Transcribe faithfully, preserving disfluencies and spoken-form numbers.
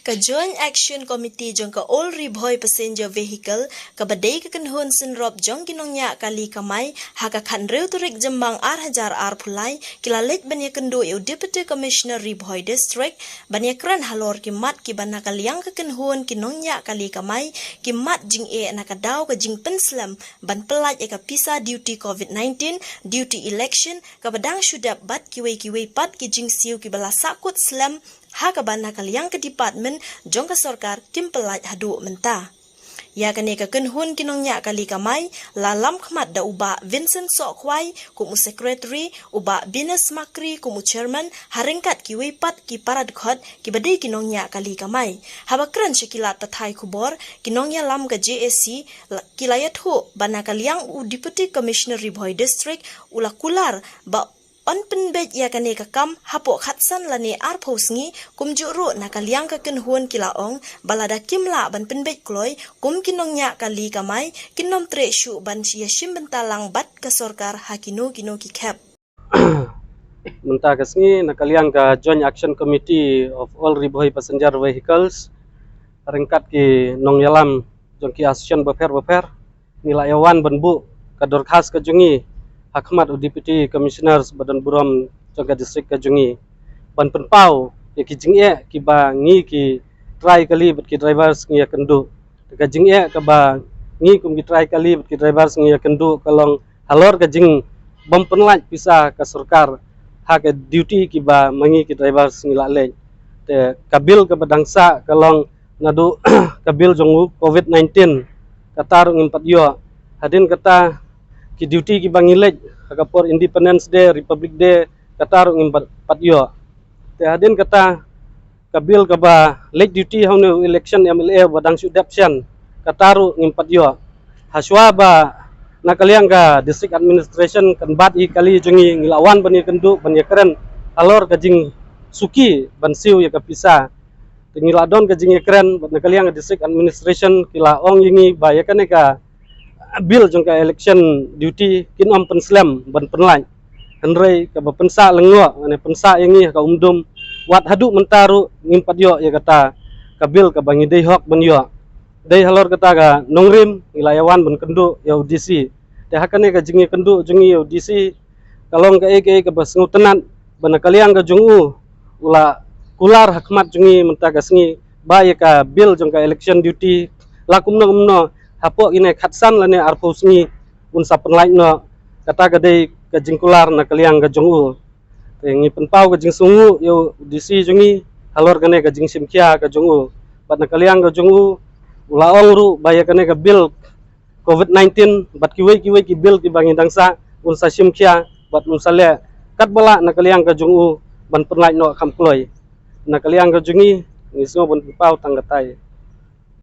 Ka Joint Action Committee jong ka All Ri Bhoi Passenger Vehicle, kaba dei ka kynhun synrop jong ki nongñiah kali kamai, ha ka khathynriew tarik Jymmang ar hajar arphew lai, ki la leit ban ïakynduh ïa u Deputy Commissioner Ri Bhoi District, ban ïakren halor ki mat kiba na ka liang ka kynhun ki nongñiah kali kamai ki mad jingeh na ka daw ka jingpynslem ban pyllait ïa ka pisa duty COVID nineteen, duty election, kaba dang shu dep bad kiwei kiwei pat ki jingsiew kiba la sahkut slem ha kaba na ka liang ka department jong ka sorkar kim pyllait haduh mynta. Ïa kane ka kynhun ki nongñiah kali kamai la lam khmat da u Bah Vincent Sohkhwai kum u Secretary, u Bah Binas Makri kum u Chairman, ha ryngkat kiwei pat ki para dkhot kiba dei ki nongñiah kali kamai. Haba kren sha ki lad pathai khubor, ki nongïalam ka J A C la, ki la ïathuh ba na ka liang u Deputy Commissioner Ri Bhoi District u la kular ba yn pynbeit ïa kane ka kam hapoh khatsan lane arphew sngi, kumjuh ruh na ka liang ka kynhun ki la ong ba lada kim lah ban pynbeit kloi kum ki nongñiah kali kamai, kin ym treh shuh ban ïashim bynta lang bad ka sorkar ha kino kino ki khep. Mynta ka sngi na ka liang ka Joint Action Committee of All Ri Bhoi Passenger Vehicles, ryngkat ki nongïalam jong ki association bapher bapher, ngi la ïawan ban buh ka dorkhas ka jong ngi ha khmat u Deputy Commissioners ba don burom jong ka district ka jong ngi, ban pynpaw ïa ki jingeh kiba ngi ki trai kali bad ki drivers ngi ïakynduh. Ka jingeh kaba ngi kum ki trai kali bad ki drivers ngi ïakynduh ka long halor ka jingbym pynlait pisa ka sorkar ha ka duty kiba ma ngi ki drivers ngi la leit. Te ka bill kaba dang sah ka long naduh ka bill jong u COVID nineteen, kata ruh ngim pat ïoh. Hadien kata ki duty kiba ngi leit ha ka por Independence Day, Republic Day, kata ruh ngim pat, pat ïoh. Te hadien kata ka bill kaba leit duty ha une u election M L A ba dang shu dep shen, kata ruh ngim pat ïoh. Hashwa ba na ka liang ka district administration kan bat ïa ki kali jong ngi, ngi la wan ban ïakynduh ban ïakren halor ka jingsuki ban siew ïa ka pisa. Te ngi la don ka jingïakren bad na ka liang ka district administration ki la ong ïa ngi ba ïa kane ka bill jong ka election duty kin ym pynslem ban pynlait. Hynrei kaba pynsah lyngngoh, lane pynsah ïa ngi ha ka umdum, wat haduh mynta ruh ngim pat ïoh ïa kata ka bill kaba ngi dei hok ban ïoh. Dei halor kata ka nongrim ngi la ïawan ban kynduh ïa u D C. Te ha kane ka jingïakynduh jong ngi ïa u D C, ka long kaei kaei kaba sngewtynnat ba na ka liang ka jong u u la kular ha khmat jong ngi mynta ka sngi ba ïa ka bill jong ka election duty, la kumno kumno hapoh kine khatsan lane arphew sngi un sa pynlait noh. Kata ka dei ka jingkular na ka liang ka jong u. Te ngi pynpaw ka jingsngewnguh ïa u D C jong ngi halor kane ka jingshim khia ka jong u. Bad na ka liang ka jong u, u la ong ruh ba ïa kane ka bill COVID nineteen bad kiwei kiwei ki bill kiba ngi dang sah, un sa shim khia bad un sa leh katba lah na ka liang ka jong u ban pynlait noh kham kloi. Na ka liang ka jong ngi, ngi sngew ban pynpaw tang katai.